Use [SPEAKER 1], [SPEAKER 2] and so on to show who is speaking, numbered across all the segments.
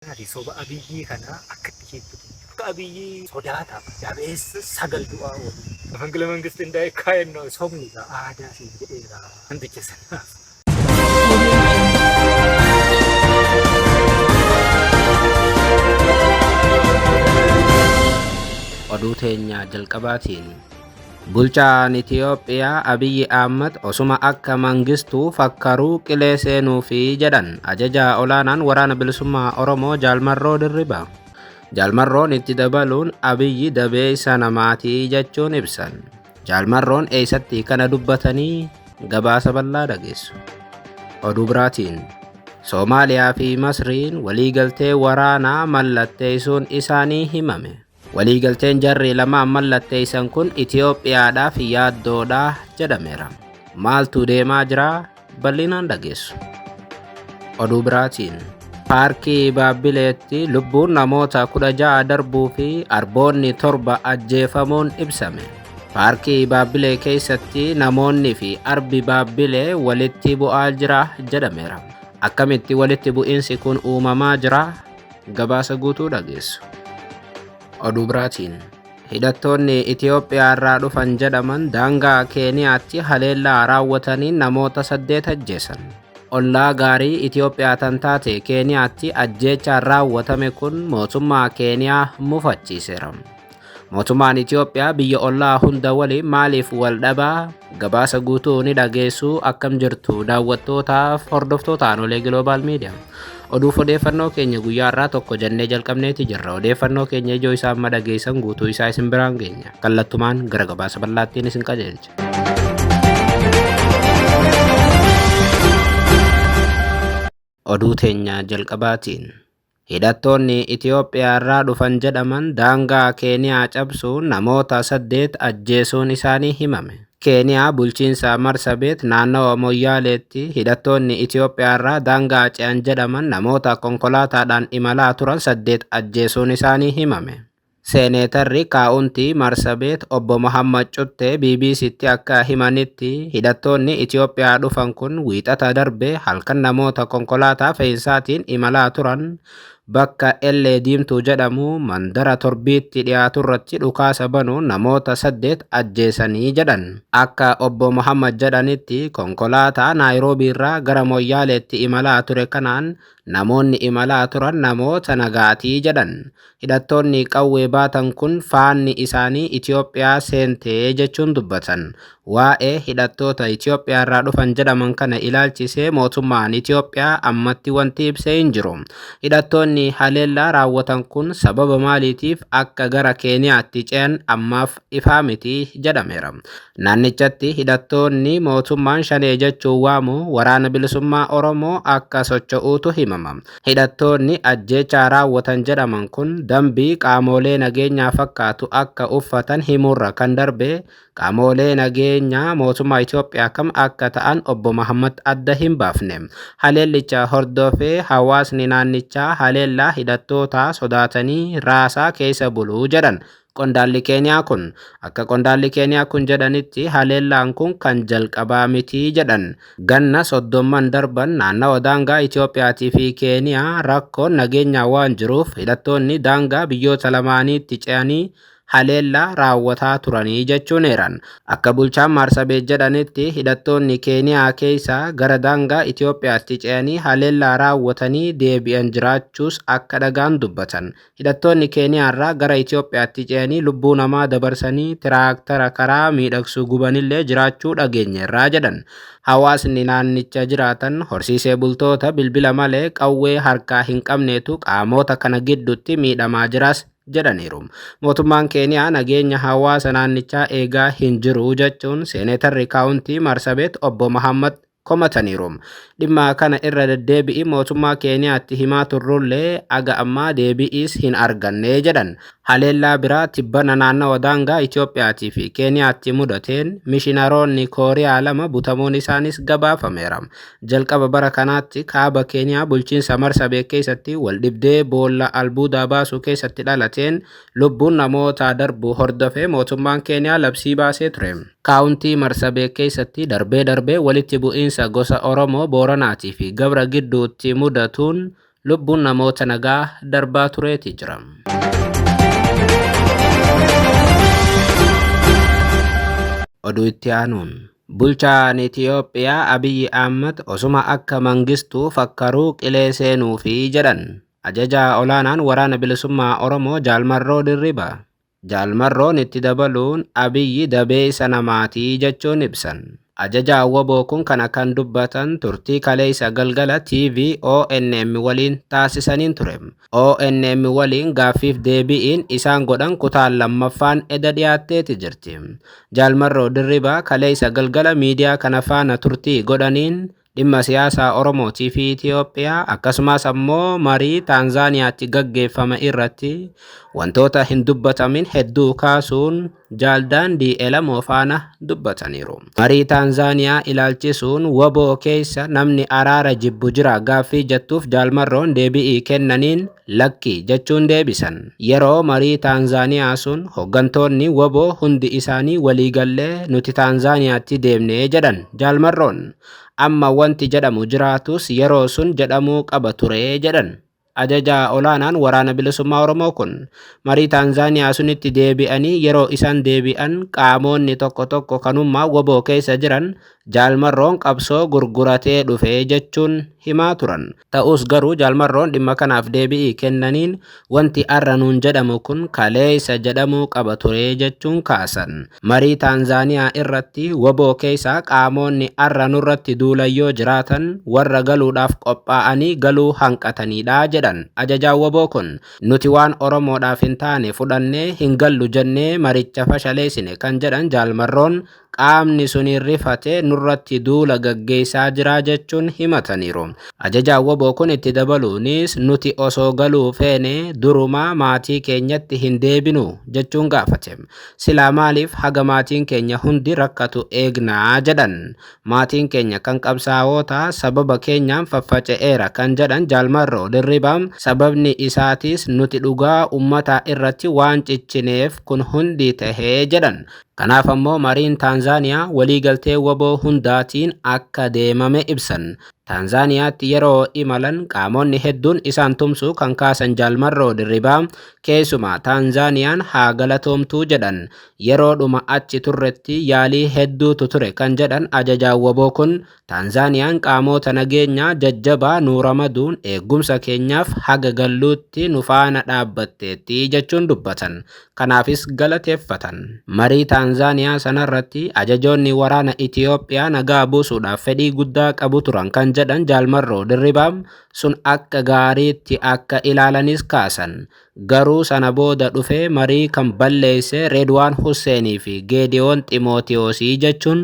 [SPEAKER 1] Ati soba Abiyyii kana akka itti hiiktutu hin jiru. Akka Abiyyii sodaataaf dabeessa sagal du'aa oolu. Mafangila mangisti እንዳይካሄድ ነው sobni egaa aadaa siin jedheera namticha sanaaf.
[SPEAKER 2] Oduu teenya jalqabaatiin Bulchaan Itiyoophiyaa Abiyyi Ahmad osuma akka Mangistuu fakkaruu qilee seenuufi jedhan ajajaa olaanaan waraana bilisummaa Oromoo Jaalmarroo Dirribaa. Jaalmarroon itti dabaluun Abiyyi dabeessa namaatii jechuun ibsan. Jaalmarroon eessatti kana dubbatanii gabaasa bal'aa dhageessu. Oduu biraatiin Soomaaliyaa fi Masriin waliigaltee waraanaa mallatteessuun isaanii himame. Waliigalteen jarri lamaan mallatteessan kun Itiyoophiyaadhaaf yaaddoodha jedhameera. Maaltu deemaa jira? Bal'inaan dhageessu. Oduu biraatiin paarkii Baabbileetti lubbuun namoota 16 darbuu fi arboonni 7 ajjeefamuun ibsame. Paarkii Baabbilee keessatti namoonni fi arbi Baabbilee walitti bu'aa jira jedhameera. Akkamitti walitti bu'iinsi kun uumamaa jira? Gabaasa guutuu dhageessu. Oduu biraatiin hidhattoonni Itiyoophiyaa irraa dhufan jedhaman daangaa Keeniyaatti haleellaa raawwatanii namoota 8 ajjeesan. Ollaa gaarii Itiyoophiyaa tan taate Keeniyaatti ajjeechaan raawwatame kun mootummaa Keeniyaa mufachiiseera. Mootummaan Itiyoophiyaa biyya ollaa hunda waliin maaliif wal dhabaa? Gabaasa guutuu ni dhageessu. Akkam jirtu daawwattootaaf hordoftoota Aanolee Global Media. Oduuf odeeffannoo keenya guyyaa irraa tokko jennee jalqabneeti jirra. Odeeffannoo keenya ijoo isaa amma dhageessan guutuu isaa isin biraan geenya. Kallattumaan gara gabaasa bal'aattiin isin qajeelcha. Oduu teenya jalqabaatiin hidhattoonni Itiyoophiyaa irraa dhufan jedhaman daangaa Keeniyaa cabsuun namoota 8 ajjeesuun isaanii himame. Keeniyaa bulchiinsa Marsabeet naannawa Moyyaaleetti hidhattoonni Itiyoophiyaa irraa daangaa ce'an jedhaman namoota konkolaataadhaan imalaa turan 8 ajjeesuun isaanii himame. Seeneetarri kaa'untii Marsabeet obbo Muhammad Cuttee BBCtti akka himanitti hidhattoonni Itiyoophiyaa dhufan kun wiixata darbe halkan namoota konkolaataa fe'insaatiin imalaa turan bakka Ellee Diimtuu jedhamu mandara torbiitti dhiyaaturratti dhukaasa banuun namoota 8 ajjeesanii jedhan. Akka obbo Muhammad jedhanitti konkolaataa Naayiroobii irraa gara Moyyaaleetti imalaa ture kanaan namoonni imalaa turan namoota nagaatii jedhan. Hidhattoonni qawwee baatan kun faanni isaanii Itiyoophiyaa seentee jechuun dubbatan. Waa'ee hidhattoota Itiyoophiyaa irraa dhufan jedhaman kana ilaalchisee mootummaan Itiyoophiyaa ammatti wanti ibsee hin jiru. Hidhattoonni haleellaa raawwatan kun sababa maaliitiif akka gara Keeniyaatti ce'an ammaaf ifaa miti jedhameera. Naannichatti hidhattoonni mootummaan shanee jechuun waamu waraana bilisummaa Oromoo akka socho'uutu himama. Hidhattoonni ajjeechaa raawwatan jedhaman kun dambii qaamolee nageenyaa fakkaatu akka uffatan himurra kan darbe qaamolee nageenyaa mootummaa Itiyoophiyaa kam akka ta'an obbo Muhammad adda hin baafne. Haleellicha hordofee hawaasni naannichaa haleellaa hidhattoota sodaatanii raasaa keessa buluu jedhan. Qondaalli Keeniyaa kun akka qondaalli Keeniyaa kun jedhanitti haleellaan kun kan jalqabaa miti jedhan. Ganna 30 darban naannawa daangaa Itiyoophiyaatii fi Keeniyaa rakkoon nageenyaa waan jiruuf hidhattoonni daangaa biyyoota lamaaniitti ce'anii haleellaa raawwataa turanii jechuun eeran. Akka bulchaan Maarsabeet jedhanitti hidhattoonni Keeniyaa keessaa gara daangaa Itiyoophiyaatti ce'anii haleellaa raawwatanii deebi'an jiraachuus akka dhagaan dubbatan. Hidhattoonni Keeniyaa irraa gara Itiyoophiyaatti ce'anii lubbuu namaa dabarsanii tiraaktara karaa miidhagsu gubanillee jiraachuu dhageenyeerraa jedhan. Hawaasni naannicha jiraatan horsiisee bultoota bilbila malee qawwee harkaa hin qabneetu qaamota kana gidduutti miidhamaa jiras jedhaniiru. Mootummaan Keeniyaa nageenya hawaasa naannichaa eegaa hin jiru jechuun seeneetarri kaawuntii Marsabeet obbo Muhammad komataniiru. Dhimma kana irra deddeebi'i mootummaa Keeniyaatti himaa turrullee aga ammaa deebi'is hin arganne jedhan. Haleellaa biraa tibbana naannawa daangaa Itiyoophiyaatii fi Keeniyaatti mudateen mishinaroonni Kooriyaa 2 butamuun isaanis gabaafameera. Jalqaba bara kanaatti kaaba Keeniyaa bulchiinsa Marsabeet keessatti waldhibdee boolla albuudaa baasuu keessatti dhalateen lubbuun namoota darbuu hordofee mootummaan Keeniyaa labsii baasee ture. Kaawuntii Marsabeet keessatti darbee darbee walitti bu'iinsa gosa Oromoo Booranaatii fi Gabra gidduutti mudatuun lubbuun namoota nagaa darbaa tureeti jira. Oduu itti aanuun bulchaan Itiyoophiyaa Abiyyi Ahmad osuma akka Mangistuu fakkaruu qilee seenuufi jedhan. Ajajaa olaanaan waraana bilisummaa Oromoo Jaalmarroo Dirribaa. Jaalmarroon itti dabaluun Abiyyi dabeessa namaatii jechuun ibsan. Ajajaa WBO kun kana kan dubbatan turtii kaleessa galgala TV ONM waliin taasisaniin ture. ONM waliin gaaffiif deebi'iin isaan godhan kutaan lammaffaan eda dhiyaatteeti jirti. Jaalmarroo Dirribaa kaleessa galgala miidiyaa kana faana turtii godhaniin dhimma siyaasaa Oromootii fi Itiyoophiyaa akkasumas ammoo marii Taanzaaniyaatti gaggeeffame irratti wantoota hin dubbatamin hedduu kaasuun Jaaldaandii Elamoo faana dubbataniiru. Marii Taanzaaniyaa ilaalchisuun WBO keessa namni araara jibbu jira gaaffii jettuuf Jaalmarroon deebi'ii kennaniin lakki jechuun deebisan. Yeroo marii Taanzaaniyaa sun hooggantoonni WBO hundi isaanii waliigallee nuti Taanzaaniyaatti deemnee jedhan Jaalmarroon. Amma wanti jedhamu jiraatus yeroo sun jedhamuu qaba ture jedhan. Ajajaa olaanaan waraana bilisummaa Oromoo kun marii Taanzaaniyaa sunitti deebi'anii yeroo isaan deebi'an qaamonni tokko tokko kanummaa WBO keessa jiran Jaalmarroon qabsoo gurguratee dhufe jechuun himaa turan. Ta'us garuu Jaalmarroon dhimma kanaaf deebi'ii kennaniin wanti arra nuun jedhamu kun kaleessa jedhamuu qaba ture jechuun kaasan. Marii Taanzaaniyaa irratti WBO keessaa qaamonni arra nurratti duulan yoo jiraatan warra galuudhaaf qophaa'anii galuu hanqatanidha jedhan. Ajajaan WBO kun nuti waan Oromoodhaaf hin taane fudhannee hin gallu jennee maricha fashaleessine kan jedhan Jaalmarroon qaamni sun rifate nurratti duula gaggeessaa jira jechuun himataniiru. Ajajaan WBO kun itti dabaluunis nuti osoo galuu feene durumaa maatii keenyatti hin deebinu jechuun gaafate. Silaa maaliif haga maatiin keenya hundi rakkatu eegnaa jedhan. Maatiin keenya kan qabsaa'oota sababa keenyaan faffaca'eera kan jedhan Jaalmarroo Dirribaa sababni isaatis nuti dhugaa uummataa irratti waan ciccineef kun hundi tahee jedhan. Kanaaf ammoo mariin Taanzaaniyaa waliigaltee WBO hundaatiin akka deemame ibsan. Taanzaaniyaatti yeroo imalan qaamonni hedduun isaan tumsuu kan kaasan Jaalmarroo Dirribaa keessumaa Taanzaaniyaan haa galatoomtuu jedhan. Yeroodhuma achi turretti yaalii hedduutu ture kan jedhan ajajaan WBO kun Taanzaaniyaan qaamota nageenyaa jajjabaa nu ramaduun eegumsa keenyaaf haga galluutti nu faana dhaabbatteetti jechuun dubbatan. Kanaafis galateeffatan. Marii Taanzaaniyaa sanarratti ajajoonni waraana Itiyoophiyaa nagaa buusuudhaaf fedhii guddaa qabu turan kan jedhan Jaalmarroo Dirribaa sun akka gaariitti akka ilaalanis kaasan. Garuu sana booda dhufee marii kan balleesse Reedwaan Husseenii fi Geediyoon Ximootiyoosii jechuun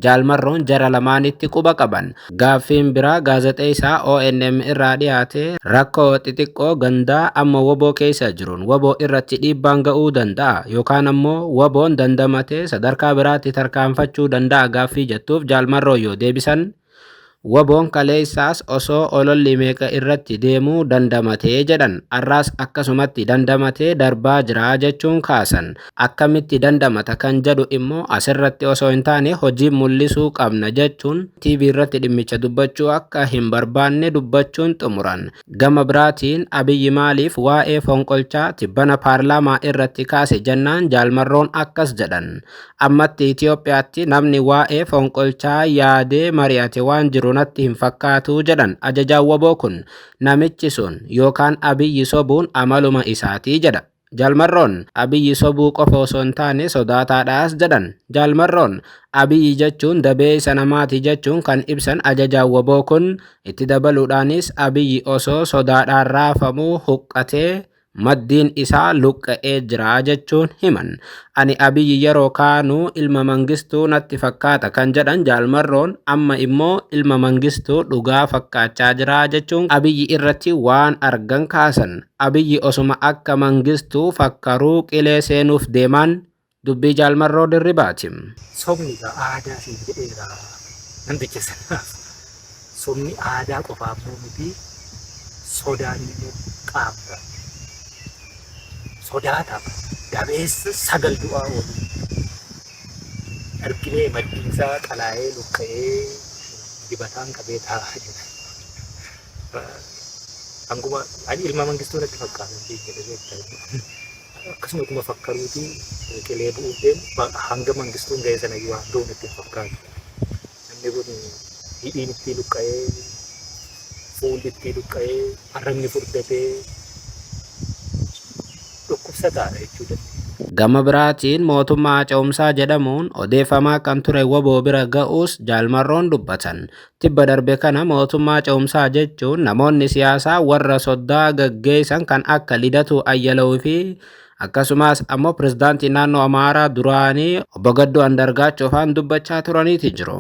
[SPEAKER 2] Jaalmarroon jara lamaanitti quba qaban. Gaaffiin biraa gaazexeessaa ONM irraa dhiyaate rakkoo xixiqqoo gandaa amma WBO keessa jiruun WBO irratti dhiibbaan ga'uu danda'a yookaan ammoo WBOn dandamatee sadarkaa biraatti tarkaanfachuu danda'a gaaffii jettuuf Jaalmarroo yoo deebisan WBOn kaleessaas osoo ololli meeqa irratti deemuu dandamatee jedhan arraas akkasumatti dandamatee darbaa jira jechuun kaasan. Akkamitti dandamata kan jedhu immoo asirratti osoo hin taane hojii mul'isuu qabna jechuun TV irratti dhimmicha dubbachuu akka hin barbaanne dubbachuun xumuran. Gama biraatiin Abiyyi maaliif waa'ee fonqolchaa tibbana paarlaamaa irratti kaase jennaan Jaalmarroon akkas jedhan. Ammatti Itiyoophiyaatti namni waa'ee fonqolchaa yaadee mari'ate waan jiru natti hin fakkaatu jedhan ajajaan WBO kun. Namichi sun yookaan Abiyyi sobuun amaluma isaatii jedha. Jaalmarroon Abiyyi sobuu qofa osoo hin taane sodaataadhaas jedhan. Jaalmarroon Abiyyi jechuun dabeessa namaati jechuun kan ibsan ajajaan WBO kun itti dabaluudhaanis Abiyyi osoo sodaadhaan raafamuu huqqatee maddiin isaa luqqa'ee jira jechuun himan. Ani Abiyyi yeroo kaanuu ilma Mangistuu natti fakkaata kan jedhan Jaalmarroon amma immoo ilma Mangistuu dhugaa fakkaachaa jira jechuun Abiyyi irratti waan argan kaasan. Abiyyi osuma akka Mangistuu fakkaruu qilee seenuuf deemaan dubbii Jaalmarroo Dirribaati.
[SPEAKER 1] Sobni egaa aadaa siin jedheera namticha sanaaf. Sobni aadaa qofaaf immoo miti sodaan immoo qaamna. Sodaataaf dabeessa sagal du'aa oolu. Arginee maddiinsaa qalaa'ee luqqa'ee dibataan qabee taa'aa jira. Hanguma ani ilma Mangistuu natti fakkaata jedhe beektaa. Akkasuma ituma fakkaruuti qilee bu'uuf deemu hanga Mangistuun ga'e sana iyyuu waan ga'u natti hin fakkaatu. Namni kun hidhiin itti luqqa'ee, fuulli itti luqqa'ee, arrabni furdatee dhukkubsataadha jechuu dandeenya.
[SPEAKER 2] Gama biraatiin mootummaa ce'umsaa jedhamuun odeeffamaa kan ture WBO bira ga'uus Jaal Marroon dubbatan. Tibba darbe kana mootummaa ce'umsaa jechuun namoonni siyaasaa warra soddaa gaggeessan kan akka Lidatuu Ayyalawuu fi akkasumas ammoo pirezidaantii naannoo Amaaraa duraanii obbo Gadduu Andargaachoo faan dubbachaa turaniiti jiru.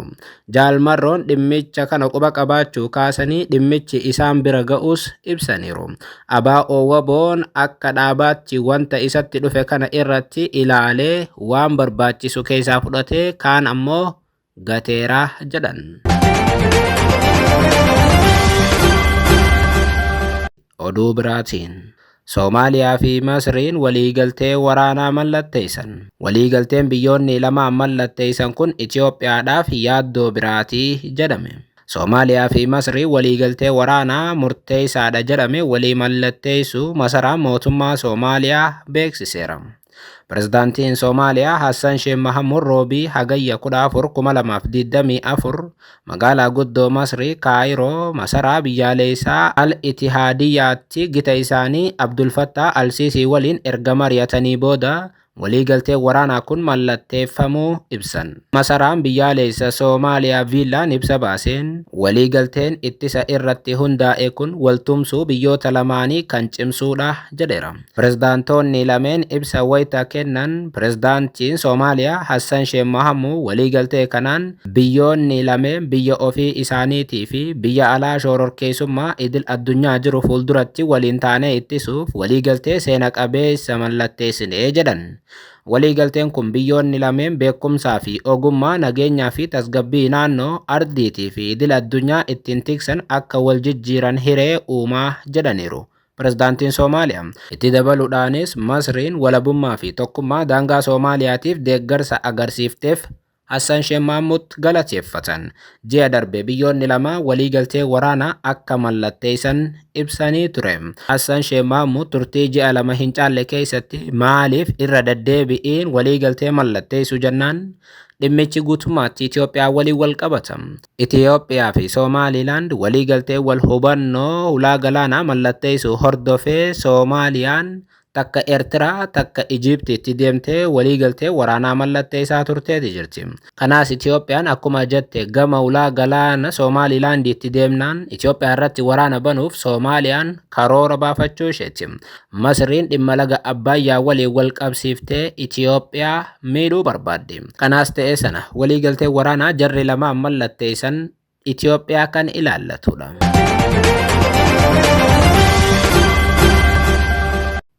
[SPEAKER 2] Jaal Marroon dhimmicha kana quba qabaachuu kaasanii dhimmichi isaan bira ga'uus ibsaniiru. ABO WBOn akka dhaabaatti wanta isatti dhufe kana irratti ilaalee waan barbaachisu keessaa fudhatee kaan ammoo gateeraa jedhan. Oduu biraatiin Soomaaliyaa fi Masriin waliigaltee waraanaa mallatteessan. Waliigalteen biyyoonni lamaan mallatteessan kun Itoophiyaadhaaf yaaddoo biraatii jedhame. Soomaaliyaa fi Masriin waliigaltee waraanaa murteessaadha jedhame walii mallatteessuu masaraan mootummaa Soomaaliyaa beeksiseera. Pirezidaantiin Soomaaliyaa Hassan Sheikh Mahamud Roobii hagayya 14, 2024 magaalaa guddoo Masrii Kaayiroo masaraa biyyaalessaa Al Itihaadiyaatti gita isaanii Abdul Fattah Al-Sisi waliin erga mari'atanii booda waliigalteen waraanaa kun mallatteeffamuu ibsan. Masaraan biyyaalessa Soomaaliyaa Viillaan ibsa baaseen waliigalteen ittisa irratti hundaa'e kun waltumsuu biyyoota lamaanii kan cimsuudha jedheera. Pirezidaantoonni lameen ibsa wayita kennan pirezidaantiin Soomaaliyaa Hassan Sheikh Mahamud waliigaltee kanaan biyyoonni lameen biyya ofii isaaniitii fi biyya alaa shororkeessummaa idil addunyaa jiru fuulduratti waliin taanee ittisuuf waliigaltee seena qabeessa mallatteessinee jedhan. Waliigalteen kun biyyoonni lameen beekumsaa fi ogummaa nageenyaa fi tasgabbii naannoo ardiitii fi idil addunyaa ittiin tiksan akka wal jijjiiran hiree uumaa jedhaniiru. Pirezidaantiin Soomaaliyaa itti dabaluudhaanis Masriin walabummaa fi tokkummaa daangaa Soomaaliyaatiif deeggarsa agarsiifteef Hassan Sheikh Mahmud galateeffatan. Ji'a darbe biyyoonni lama waliigaltee waraanaa akka mallatteessan ibsanii ture. Hassan Sheikh Mahmud turtii ji'a 2 hin caalle keessatti maaliif irra deddeebi'iin waliigaltee mallatteessu jennaan dhimmichi guutummaatti Itoophiyaa waliin wal qabata. Itoophiyaa fi Soomaalilaand waliigaltee wal hubannoo ulaa galaanaa mallatteessuu hordofee Soomaaliyaan takka Eertiraa takka Ijiiptiitti deemtee waliigaltee waraanaa mallatteessaa turteeti jirti. Kanaas Itoophiyaan akkuma jette gama ulaa galaana Soomaalilaandiitti deemnaan Itoophiyaa irratti waraana banuuf Soomaaliyaan karoora baafachuu isheeti. Masriin dhimma laga Abbayyaa waliin wal qabsiiftee Itoophiyaa miidhuu barbaaddi. Kanaas ta'e sana waliigaltee waraanaa jarri lamaan mallatteessan Itoophiyaa kan ilaallatudha.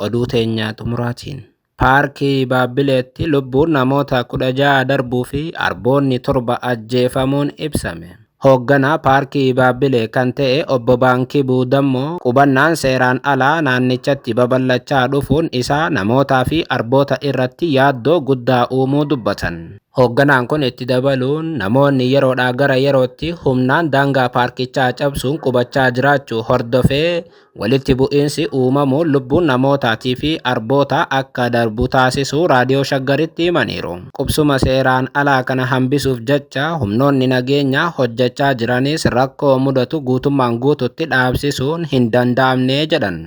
[SPEAKER 2] Oduu teenyaa xumuraatiin Paarkii Baabbileetti lubbuun namoota 16 darbuu fi arboonni 7 ajjeefamuun ibsame. Hoogganaa Paarkii Baabbilee kan ta'e obbo Baankii Buudammoo qubannaan seeraan alaa naannichatti babal'achaa dhufuun isaa namootaa fi arboota irratti yaaddoo guddaa uumuu dubbatan. Hoogganaan kun itti dabaluun namoonni yeroodhaa gara yerootti humnaan daangaa paarkichaa cabsuun qubachaa jiraachuu hordofee walitti bu'iinsi uumamuun lubbuun namootaatii fi arboota akka darbu taasisuu raadiyoo Shaggaritti himaniiru. Qubsuma seeraan alaa kana hambisuuf jecha humnoonni nageenyaa hojjechaa jiranis rakkoo mudatu guutummaan guututti dhaabsisuun hin danda'amne jedhan.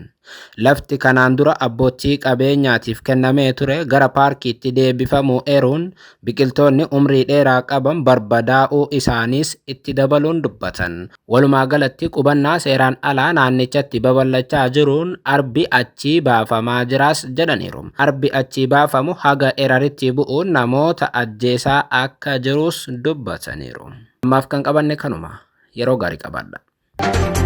[SPEAKER 2] Lafti kanaan dura abbootii qabeenyaatiif kennamee ture gara paarkiitti deebifamuu eeruun biqiltoonni umrii dheeraa qaban barbadaa'uu isaaniis itti dabaluun dubbatan. Walumaa galatti qubannaa seeraan alaa naannichatti babal'achaa jiruun arbi achii baafamaa jiraas jedhaniiru. Arbi achii baafamu haga eraritti bu'uun namoota ajjeesaa akka jirus dubbataniiru. Ammaaf kan qabanne kanuma. Yeroo gaarii qabaadha.